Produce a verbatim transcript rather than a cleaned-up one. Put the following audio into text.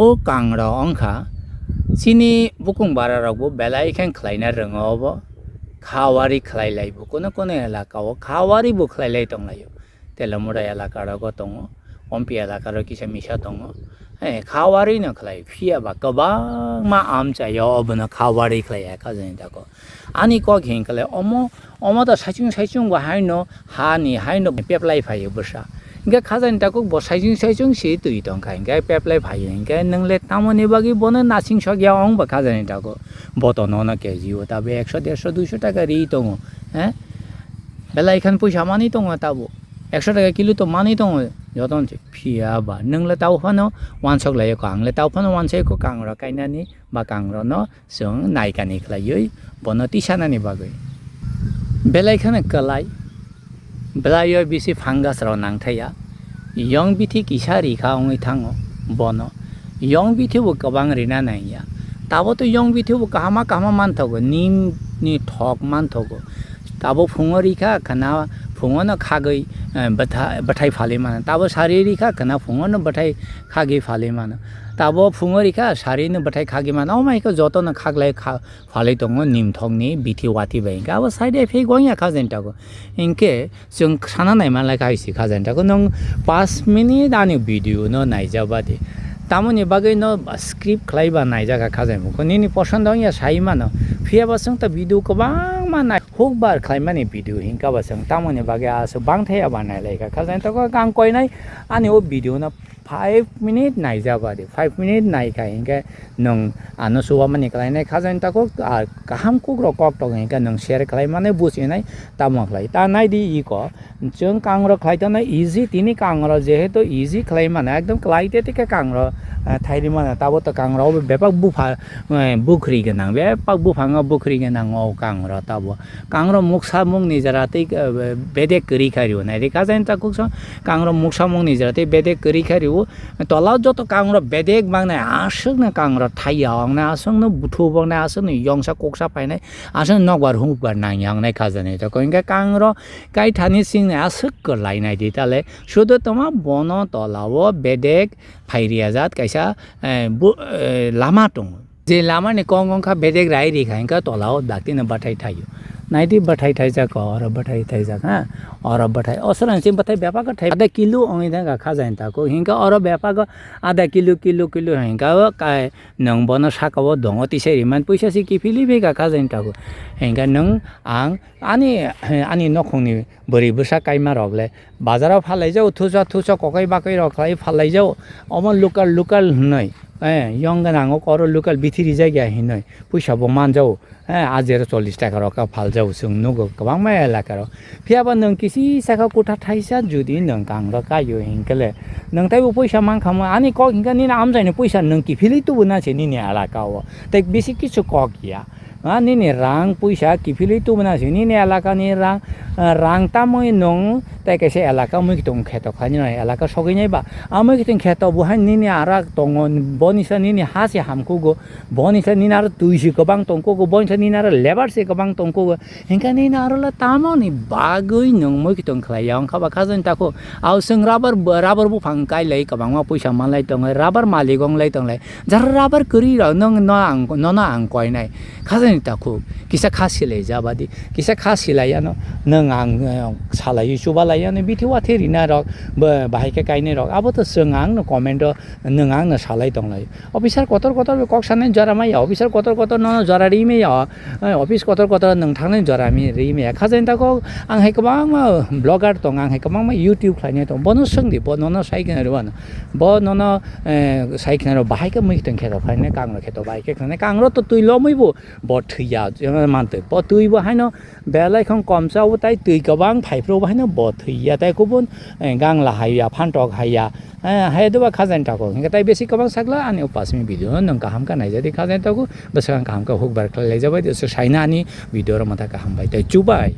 O kangrok wngkha, chini bukung bara rok bo belai khe khlaina rwngo obo, khawari khlai lai bo, kono kono elaka o khawari bo khlai lai tong lai o, Telamura elaka rogo tongo, Ompi elaka rok kisa misa tongo, eh, khawari no khlai, phiya ba kwbangma amchai o obono khawari khlai ya kha jani tako. Ani kok hinkhe le omo, omo da saichung saichung bo haino, hani haino peplai phaio bwsa. Hinkhe khajani takhuk bo saichung saichung se twi tongkha, hinkhe peplai phaio, hinkhe nwng le tamoni bagwi bono nasing sokya ong ba khajani takhuk. Bo to nono K G o tabo ekso, derso, duiso taka ri tongo, eh? Belai khan puisa mani tongo tabo. Ekso taka kilo to mani tongo, jotono se phiya ba. Nwng le tabo phano wansok lai kho, ang le tabo phano wansai kho, kangrok kainani ba kangrok no chwng naikani khlaiwi bono tisanani bagwi. Belai kheno kwlai, bwlaio bisi fungus rok nangthaiya. Yong bithi kisa rikha wngwi thango bono. Yong bithi bo kwbang rina nangya. Tabo to yong bithi bo kahama kahama manthogo, nim ni thok manthogo. Tabo phungo rikha khana phungo no khagwi, eh, bwtha-, bwthai phalwi mano. Tabo sari rikha khana phungo no bwthai khagwi phalwi mano. Tabo phungo rikha sari no bwthai khagwi mano. Omo hai khe joto no khaglai kha-, phalwi tongo nimthokni bithi wati bai. Hinkhe abo side effect wngya kha jani tako. Hinkhe chwng sana naimanlai kha hai si kha jani tako. Nwng pash minute ani video no naijak badi. Tamoni bagwi no skip khlai ba naijak kha jani. Nini posondo wngya sai mano. Phiya ba chwng ta video kwbangma nai hukbar khlaimani video hinkhe ba chwng tamoni bagwi aswk bangthai aba nailai kha kha jani tako. Ang koinai ani o video no five minute naijak badi, five minute naikha hinkhe nwng ano chuwamani khlainai kha jani takhuk, ah, kaham kukrok kok tongo hinkhe nwng share khlai mani bujinai tamo khlai. Ta naidi iko, chwng kangrok khlai tongno easy, tini kangrok jehetu easy khlai mano, ekdom kwlai te tike kangrok, ah, thairi mano, tabo to kangrok bebak bupha, eh, bukhri gwnang, bebak buphango bukhri gwnang o kangrok tabo. Kangrok muksa mukni jora tei, eh, bedek kwrwi kha rio nai rikha jani takhuk so, kangrok muksa mukni jora tei bedek kwrwi kha rio. Tola o joto kangrok bedek mangnai, aswkno kangrok thaiya wngnai, aswkno buthu wngnai, aswkno yongsa koksa phainai, aswkno nokbar hukbar nangya wngnai kha jani tako. Hinkhe kangrok kaithani singnai aswk kwlai nai di tale. Sudo tongma bono tola o bedek phai riyajak kaisa, eh, bu-, eh, lama tongo. Je lama ni kong wngkha bedek rai rikha hinkhe tola o dakti no bwthai thaio. Naidi bwthai thaijak, oro bwthai thaijak, ha? Oro bwthai. Osora se bwthai bepag thai. Ada kilo wngwi thangkha kha jani tako. Hinkhe oro bepag ada kilo, kilo, kilo hinkhe o kai nwng bono saka o dongo tisai rimani puisa se kiphilwi beka kha jani tako. Hinkhe nwng ang ani, ani nokhongni bwrwi bwsa kaima rok le bazar o phalai jago, thusa thusa kokai bakai rok khlai phalai jago. Omo local, local hinwi, eh, yong gwnang o oro local bithi rijak ya hinwi puisa bo man jago. Eh, a jero chollish taka rok ka phal jago, chwng nugo kwbangma elaka rok. Phiya ba nwng kisi saka kutha thaisa jodi nwng kangrok kaio hinkhe le nwng taibo puisa mankha mo, ani kok hinkhe nini amchaini puisa nwng kiphilwi tubuna se nini elaka o. Tei bisi kichu kok ya. Ah, nini rang puisa kiphilwi tubuna se nini elaka ni rang, ah, rang tamwi nwng tei kaisa elaka mui kitung kheto khlainai, elaka sogwi nai ba. A mui kitung kheto bo hai nini arak tongo, boni sa nini ha se hamkhugo, boni sa nini aro twi se kwbang tongkhugo, boni sa nini aro lebar se kwbang tongkhugo. Hinkhe nini aro le tamoni bagwi nwng mui kitung khlai ya wngkha ba kha jani takhuk. Ao chwng rubber, rubber buphang kai lai kwbangma puisa man lai tongo, rubber malik wng lai tong lai. Jara rubber kwrwi rok nwng no ang, nono ang koinai. Kha jani takhuk, kisa kha silai jabadi, kisa kha silai ano, nwng ang, eh, salaiwi chubalai ano, bithi wathe rina rok, bo bahai khe kainai rok, abo to chwng ang no comment o nwng ang no salai tong lai. Officer kotor kotor kok sanai jora maya, officer kotor kotor nono jora ri maya, eh, office kotor kotor nwng thangnai jora mi ri maya. Kha jani takhuk, ang hai kwbangma blogger tong, ang hai kwbangma YouTube khlainai tong, bono swngdi, bo nono sai khe rwano, bo nono, eh, sai khe rw bahai khe mui tong khe rok khlainai, kangrok khe to bahai khe khlainai, kangrok to twi lomwi bo. Bo thwiya, mantwi. Bo twi bo haino belai khong komsa o, tai twi kwbang phaiphru bo haino bo thwiya, tai kubun, eh, gang lahaiya, phantok haiya, eh, hai doba kha jani takhuk. Hinkhe tai besi kwbang sakla ani o pash minute video no nwng kaham khe naijadi kha jani takhuk, bwswk ang kaham khe hukbar khlai lai jabai, saina ani video rok mwthang kaham bai tei chubai.